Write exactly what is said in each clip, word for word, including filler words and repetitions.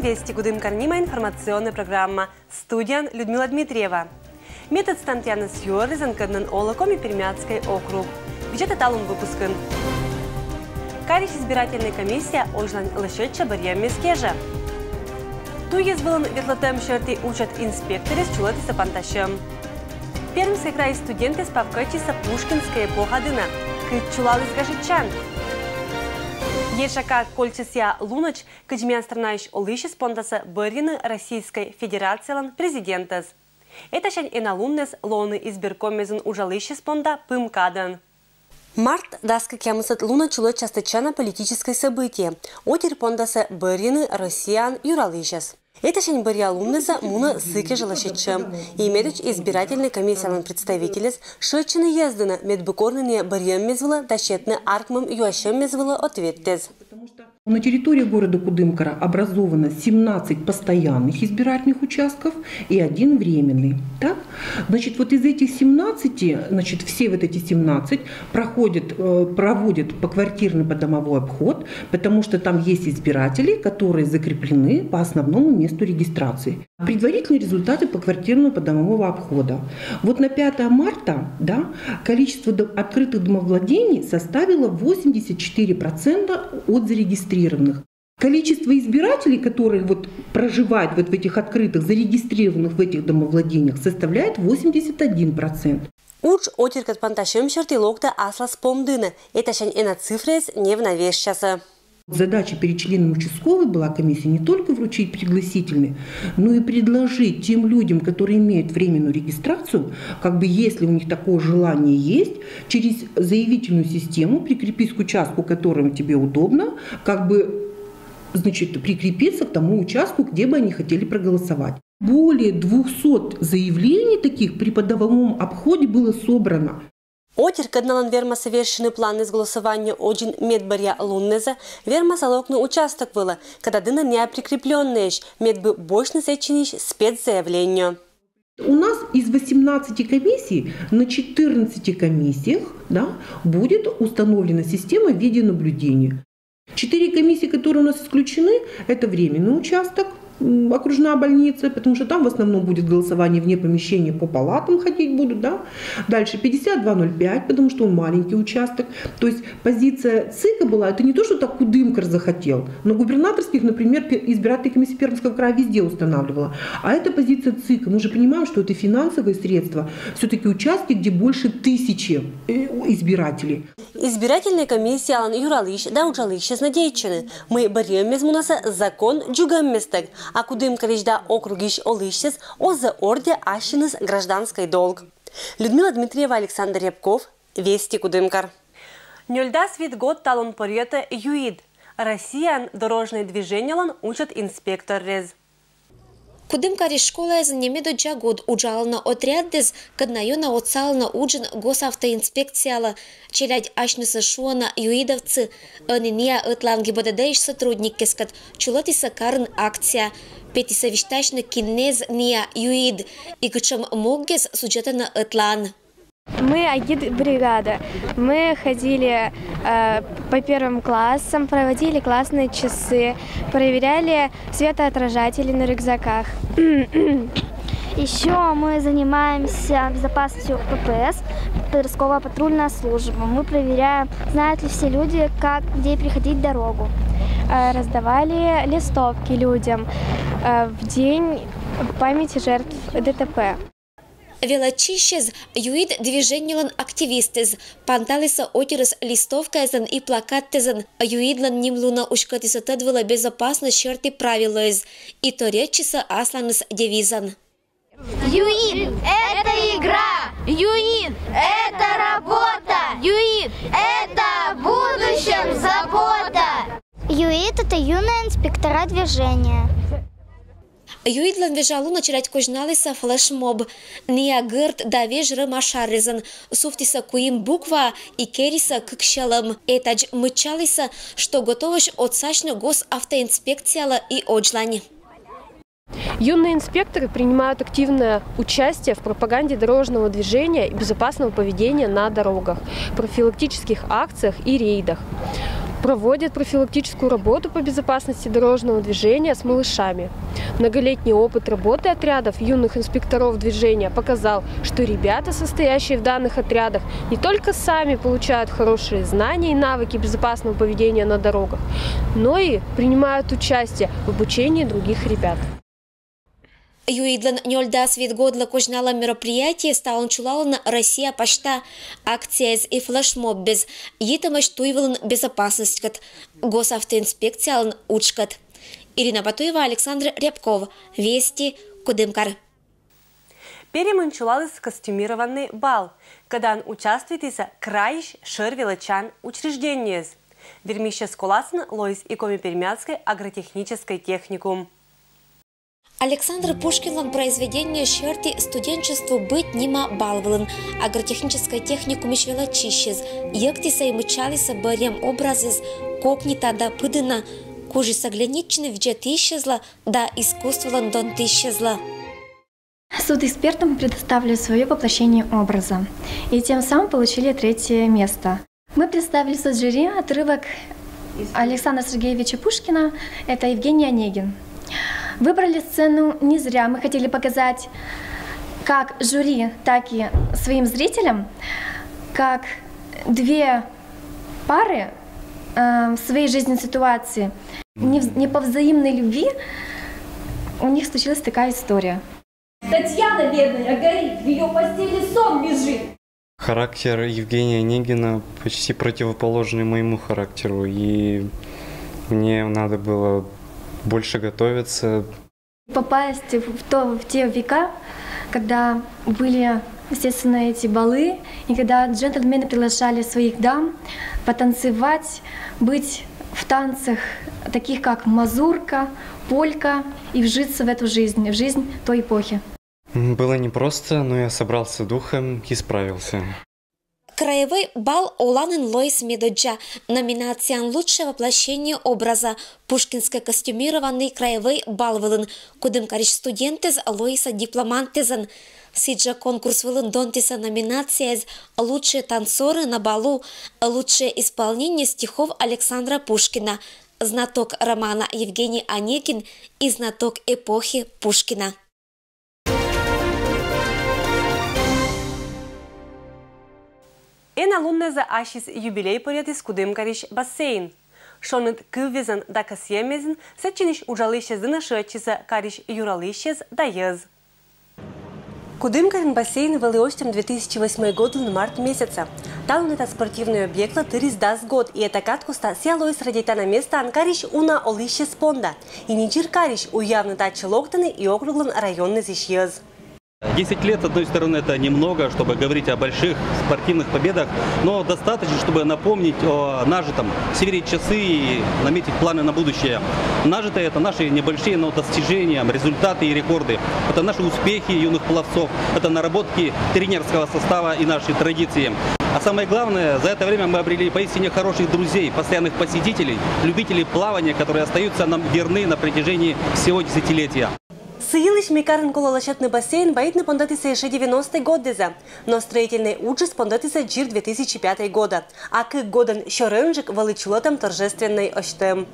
Вести Кудымкар нима информационная программа. Студияын Людмила Дмитриева. Мед ӧд станцияныс юӧрлизӧн кӧднӧн олӧ Коми-Пермяцкӧй округ. Видзӧдӧй талун выпускын. Карис избирательнӧй комиссия Озьлань лӧсьӧдчӧ бӧрйӧммес кежӧ. Туйыс вылын ветлӧмтӧм сьӧрті учӧт инспекторыс чулӧдісӧ пантасьӧм. Пермскӧй крайысь студентыс павкӧдчисӧ Пушкинскӧй эпоха дінӧ. Кыдз чулаліс гашкӧ чан. Ежова кольччӧ сійӧ лунӧдз, кыдз миян странаысь олысьыс пондасӧ бӧрйыны Российскӧй Федерациялӧн президентӧс. Этасянь энӧ луннас лоӧны избиркоммезын уджалысьыс понда пым кадӧн. Март дас кӧкъямысӧд лунӧдз чулӧдчас тӧдчана политическӧй событие. Отир пондасӧ бӧрйыны Россияын юралысьӧс. Этасянь бӧръя луннас мунӧ сы кежлӧ лӧсьӧдчӧм. И медводз избирательнӧй комиссиялӧн представительӧс шыӧдчӧны ездыны, мед бы корны нин бӧрйӧммес вылӧ да сетны аркмӧм юасьӧммес вылӧ ответъяс. На территории города Кудымкара образовано семнадцать постоянных избирательных участков и один временный. Так? Значит, вот из этих семнадцати, значит, все вот эти семнадцать проходят, э, проводят поквартирный подомовой обход, потому что там есть избиратели, которые закреплены по основному месту регистрации. Предварительные результаты поквартирного подомового обхода. Вот на пятое марта, да, количество до- открытых домовладений составило восемьдесят четыре процента от зарегистрированных. Количество избирателей, которые вот проживают вот в этих открытых, зарегистрированных в этих домовладениях, составляет восемьдесят один процент. Удж отиркӧд пантасьӧм сьӧрті локтӧ аслас пом дінӧ. Этасянь энӧ цифраяс невна вежсясӧ. Задача перед членом участковой была комиссии не только вручить пригласительный, но и предложить тем людям, которые имеют временную регистрацию, как бы если у них такое желание есть, через заявительную систему прикрепись к участку, которым тебе удобно, как бы, значит, прикрепиться к тому участку, где бы они хотели проголосовать. Более двухсот заявлений таких при подомовом обходе было собрано. Отир, кӧдналӧн вермасӧ вежсьыны планныс голосование Озьын медбӧръя луннас, вермасӧ локны участок вылӧ, кӧда дінӧ нин прикреплённӧйӧсь, мед бы босьтны сэтчӧ нин спецзаявление. У нас из восемнадцати комиссий на четырнадцати комиссиях, да, будет установлена система видеонаблюдения. Четыре комиссии, которые у нас исключены, это временный участок, м, окружная больница, потому что там в основном будет голосование вне помещения, по палатам ходить будут, да. Дальше пятьдесят два ноль пять, потому что он маленький участок. То есть позиция ЦИКа была, это не то, что так Кудымкар захотел, но губернаторских, например, пе- избирательная комиссия Пермского края везде устанавливала. А это позиция ЦИКа. Мы же понимаем, что это финансовые средства, все-таки участки, где больше тысячи, э, избирателей. Избирательнӧй комиссиялӧн юралысь да уджалысьяс надейтчӧны, мый бӧрйӧммес мунасӧ закон дзугӧмместӧг, а Кудымкарысь да округысь олысьяс оз ордйӧ ассьыныс гражданскӧй долг. Людмила Дмитриева, Александр Рябков, Вести Кудымкар. Нёльдас вит год талун пӧръятӧ ЮИД, Россияын дорожнӧй движениелӧн учӧт инспекторрӧс. Кудымкарысь школаясын медводдза год уджалӧны отрядъяс, кӧдна ёна отсалӧны уджын госавтоинспекциялы. Челядь асьнысӧ шуӧны ЮИДовцы. Ӧні ниа ӧтлаын ГИБДД-ысь сотрудниккӧскӧд чулӧдісны карын акция. Петісны висьтасьны, киннас ниа ЮИД и кутшӧм могъяс судзӧдӧны ӧтлаын. Мы агитбригада. Мы ходили, э, по первым классам, проводили классные часы, проверяли светоотражатели на рюкзаках. Еще мы занимаемся безопасностью ППС, подростковая патрульная служба. Мы проверяем, знают ли все люди, как, где приходить дорогу. Э, раздавали листовки людям, э, в день памяти жертв ДТП. Велӧдчысьяс — ЮИД движениелӧн активистъяс. Панталісны отирыс листовкаясӧн и плакаттӧн. ЮИДлӧн нимлунӧ уськӧдісны тӧд вылӧ безопасность сьӧрті правилояс и торйӧдчисны асланыс девизӧн. ЮИД — это игра! ЮИД — это работа! ЮИД — это о будущем забота! ЮИД — это юные инспектора движения. ЮИДлӧн вежа лунӧ челядь козьналісны флешмоб. Ниа гӧрд да веж рӧма шаръясӧн сувтісны куим буква и керисны кык сьӧлӧм. Этадз мыччалісны, что готовӧсь отсасьны госавтоинспекциялы и Озьлань. Юные инспекторы принимают активное участие в пропаганде дорожного движения и безопасного поведения на дорогах, профилактических акциях и рейдах. Проводят профилактическую работу по безопасности дорожного движения с малышами. Многолетний опыт работы отрядов юных инспекторов движения показал, что ребята, состоящие в данных отрядах, не только сами получают хорошие знания и навыки безопасного поведения на дорогах, но и принимают участие в обучении других ребят. Юидлӧн нёльдас вит годлы козьналӧм мероприятиеыс талун чулалӧны Россия пасьта акцияэз и флешмоббез. Йитӧмӧсь туй вылын безопасностькӧд, госавтоинспекциялӧн уджкӧд. Ирина Батуева, Александр Рябков, Вести, Кудымкар. Перемын чулаліс костюмированный бал, кӧдан участвуйтісӧ крайысь шӧр велӧдчан учреждениеыс. Вермисьӧс коласын лоис и Коми-Пермяцкӧй агротехническӧй техникум. Александр Пушкинлӧн произведениеыс серти студенчеству быть нима бал вылын. Агротехническӧй техникумысь велӧдчысьыс йӧктісӧ и мыччалісӧ бӧрйӧм образыс кокнита да пыдіна, кужисӧ Глиничныв видзӧдысьӧзлы да искусстволӧн донтысьӧзлы. Судэкспертам предоставили свое воплощение образа и тем самым получили третье место. Мы представили суд жюри отрывок Александра Сергеевича Пушкина, это Евгений Онегин. Выбрали сцену не зря, мы хотели показать как жюри, так и своим зрителям, как две пары э, в своей жизненной ситуации не, не по взаимной любви у них случилась такая история. Татьяна бедная горит, в ее постели сон бежит. Характер Евгения Онегина почти противоположный моему характеру, и мне надо было больше готовиться. Попасть в, то, в те века, когда были, естественно, эти балы, и когда джентльмены приглашали своих дам потанцевать, быть в танцах, таких как мазурка, полька, и вжиться в эту жизнь, в жизнь той эпохи. Было непросто, но я собрался духом и справился. Краевой бал оланін лоис медоддза. Номинацияын «Лучшее воплощение образа» Пушкинскӧй костюмированный краевой бал вылын Кудымкарысь студентъяс лоисӧ дипломантъясӧн. Сідзжӧ конкурс вылын донтісӧ номинацияэз «Лучшие танцоры на балу», «Лучшее исполнение стихов Александра Пушкина», «Знаток романа Евгений Онегин» и «Знаток эпохи Пушкина». Ӧні луннас ассьыс юбилей поръятіс Кудымкарысь бассейн. Шоныд кыввизӧн да кӧсйӧмъясӧн сэтчӧнысь уджалысьяс дінӧ шыӧдчисӧ карысь юралысьяс да йӧз. Кудымкарын бассейн вӧлі осьтӧм две тысячи восьмой годлӧн март месяцӧ. Талун эта спортивнӧй объектлӧ тырис дас год, и эта кад коста сійӧ лоис радейтана местаӧн карысь уна олысьяс понда. И не дзир карысь уявны татчӧ локтӧны и округлӧн районнас йӧз. Десять лет, с одной стороны, это немного, чтобы говорить о больших спортивных победах, но достаточно, чтобы напомнить о нажитом, сверить часы и наметить планы на будущее. Нажитое — это наши небольшие, но достижения, результаты и рекорды. Это наши успехи юных пловцов, это наработки тренерского состава и наши традиции. А самое главное, за это время мы обрели поистине хороших друзей, постоянных посетителей, любителей плавания, которые остаются нам верны на протяжении всего десятилетия. Сы йылысь ми карын колӧ лӧсьӧдны бассейн вайитны пондӧдісӧ ещӧ девяностӧй годдеза, но строительнӧй уджыс пондӧдісӧ дзир две тысячи пятӧй годӧ. А кык годӧн сёрӧнджык вӧлі чулӧтӧм торжественнӧй ӧстӧм.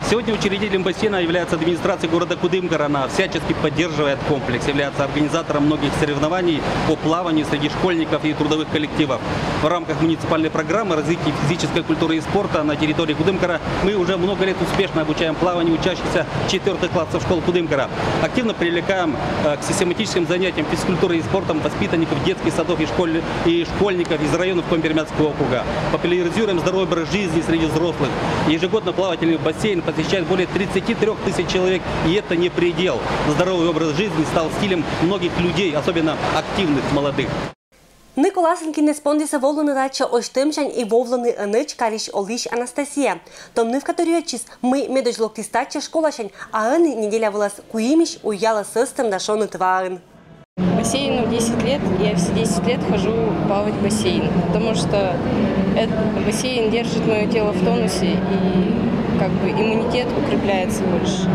Сегодня учредителем бассейна является администрация города Кудымкара. Она всячески поддерживает комплекс, является организатором многих соревнований по плаванию среди школьников и трудовых коллективов. В рамках муниципальной программы развития физической культуры и спорта на территории Кудымкара мы уже много лет успешно обучаем плаванию учащихся четвёртых классов школ Кудымкара. Активно привлекаем э, к систематическим занятиям физкультурой и спортом воспитанников детских садов и, школь... и школьников из районов Коми-Пермяцкого округа. Популяризируем здоровый образ жизни среди взрослых. Ежегодно плавательный бассейн посещает более тридцати трёх тысяч человек, и это не предел. Здоровый образ жизни стал стилем многих людей, особенно активных молодых. Ны коласын кинас пондісӧ вӧвлыны татчӧ ӧстӧмсянь и вӧвлыны ӧнӧдз карысь олысь Анастасия. Том нывка торйӧдчис, мый медодз локтіс татчӧ школасянь, а ӧні неделя вылас куимысь уялӧ сӧстӧм да шоныд ваӧн. Бассейну десять лет, я все десять лет хожу плавать в бассейн, потому что этот бассейн держит мое тело в тонусе, и как бы иммунитет укрепляется больше.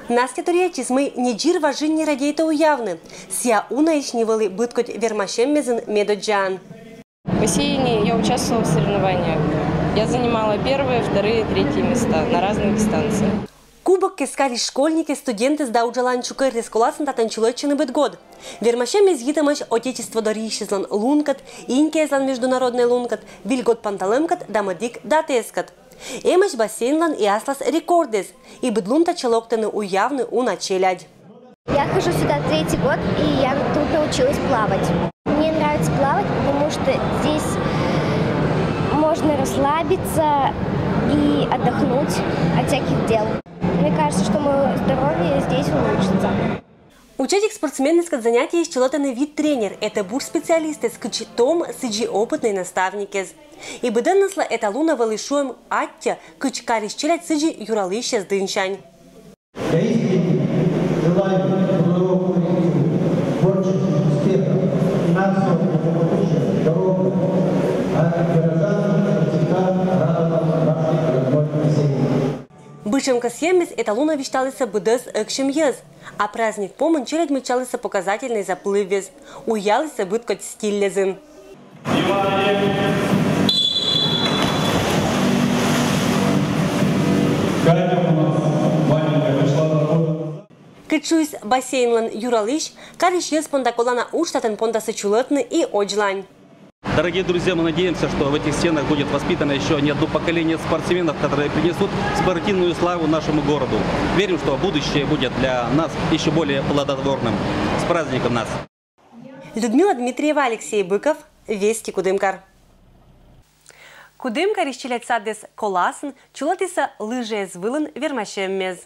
Настя торйӧдчис, мый не дзир важинь ни радейтӧ уявны. Сійӧ унаысь нин вӧлі быдкодь вермасьӧммезйын медодззаӧн. В бассейне я участвовала в соревнованиях. Я занимала первые, вторые, третьи места на разных дистанциях. Кубоккез карис школьникез, студентез да уджалан чукӧртӧс коласын татӧн чылӧтчӧны быд год. Вермасьӧммес йитӧмаӧсь Отечество дорйысьлӧн лункӧд, Инкиӧзлӧн международнӧй лункӧд, Виль год панталӧмкӧд да мӧдик датаыскӧд. Эмӧсь бассейнлӧн и аслас рекордыс, и быд лун татчӧ локтӧны уявны уна челядь. Я хожу сюда третий год, и я тут научилась плавать. Мне нравится плавать, потому что здесь можно расслабиться и отдохнуть от всяких дел. Мне кажется, что мое здоровье здесь улучшится. Учӧтик спортсменыскӧд занятиеысь чылӧтӧны вит тренер, этӧ бур специалистыс, кыдз том сідзи опытнӧй наставникыс. И быдӧнныс эталунӧ вӧлі шуӧм аттьӧ, кыдз карис челядь сідзи юралысьӧс дінсянь. Я искренне желаю трудовому коллективу творческих успехов, финансового благополучия, здоровья, а горожанам всегда радовал вашей родной весенней. Быдшӧм кӧсйӧмыс эталунӧ висьталісӧ быдӧс ӧксьӧм йӧз. А праздник помын челядь мыччалісӧ показательнӧй заплыввез. Уялісӧ быдкодь стильльӧзын. Катя у нас маленькая пришла два года назад. Кыдз шуис бассейнлӧн юралысь, карис йӧз понда колана удж татӧн пондасӧ чулӧтны и одзлань. Дорогие друзья, мы надеемся, что в этих стенах будет воспитано еще не одно поколение спортсменов, которые принесут спортивную славу нашему городу. Верим, что будущее будет для нас еще более плодотворным. С праздником нас! Людмила Дмитриева, Алексей Быков, Вести, Кудымкар. Кудымкарысь челядь садыс коласын чулӧтісӧ лыжиӧз вылын вермасьӧммес.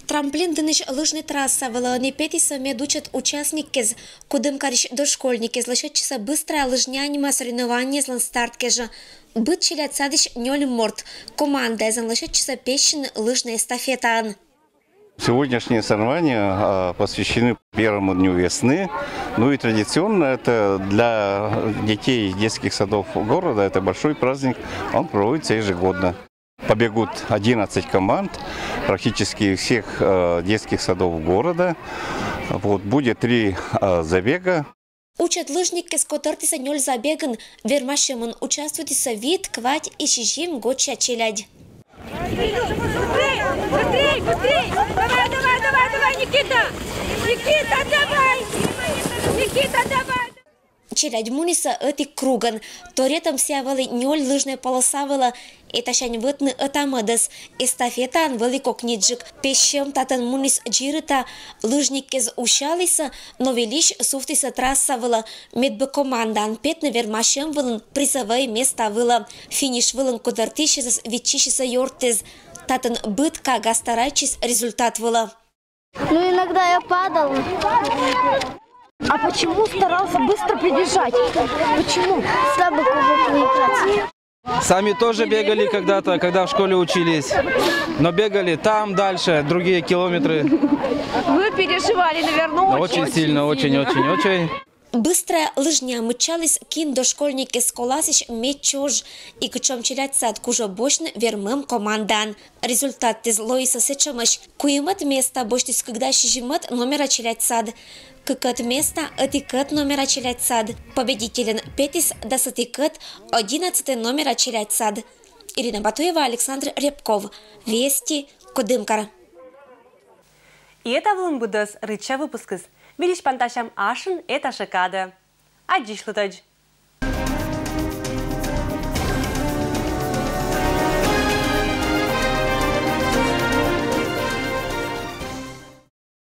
Трамплин дінысь лыжнӧй трасса вылӧ ӧні петісӧ медучӧт участниккез. Кудымкарысь дошкольниккез лӧсьӧдчисӧ «Быстрая лыжня» нима соревнованиеыслӧн старт кежӧ. Быд челядь садысь нёль морт. Командаэзӧн лӧсьӧдчисӧ пессьыны лыжнӧй эстафетаын. Сегодняшние соревнования а, посвящены первому дню весны. Ну и традиционно это для детей детских садов города, это большой праздник, он проводится ежегодно. Побегут одиннадцать команд, практически всех э, детских садов города. Вот, будет три э, забега. Учӧт лыжниккез котӧртісӧ нёль забегын. Вермасьӧмын участвуйтісӧ вит, квать и сизим годся челядь. Быстрей, быстрей! Давай, давай, давай, давай, Никита! Никита, давай! Никита, давай! Челядь мунісӧ ӧти кругӧн. Торйӧтӧм сійӧ вӧлі нёль лыжнӧй полоса вылӧ. Этасянь вӧтны ӧта-мӧдӧс. Эстафетаын вӧлі кокньыдджык. Пессьӧм татӧн муніс дзирыта. Лыжниккез усялісӧ, но вильысь сувтісӧ трасса вылӧ. Медбӧ командаын петны вермасьӧм вылын призӧвӧй места вылӧ. Финиш вылын котӧртысьӧс виччысисӧ ёртыс. Татӧн быд кага старайтчис результат вылӧ. Ну, иногда я падал. А почему старался быстро прибежать? Почему? Слабо кубок выиграть. Сами тоже бегали когда-то, когда в школе учились. Но бегали там дальше, другие километры. Вы переживали, наверное, очень, очень сильно, очень, очень, очень. Быстрая лыжня мыччаліс кин дошкольниккез коласысь медчош. И кутшӧм челядь сад кужӧ босьтны вермӧм командаӧн. Результатыс лоисӧ сэтшӧмӧсь. Куимӧд места босьтіс кыкда сизимӧд номера челядь сад. Кыкӧд места ӧтикӧд номера челядь сад. Победительӧн петіс дас ӧтикӧд, одиннадцатӧй номера челядь сад. Ирина Батуева, Александр Рябков. Вести, Кудымкар. И этавлӧн быдӧс рытся выпускыс. Вильысь пантасям ашын этайӧ кадӧ. Аддзысьлытӧдз.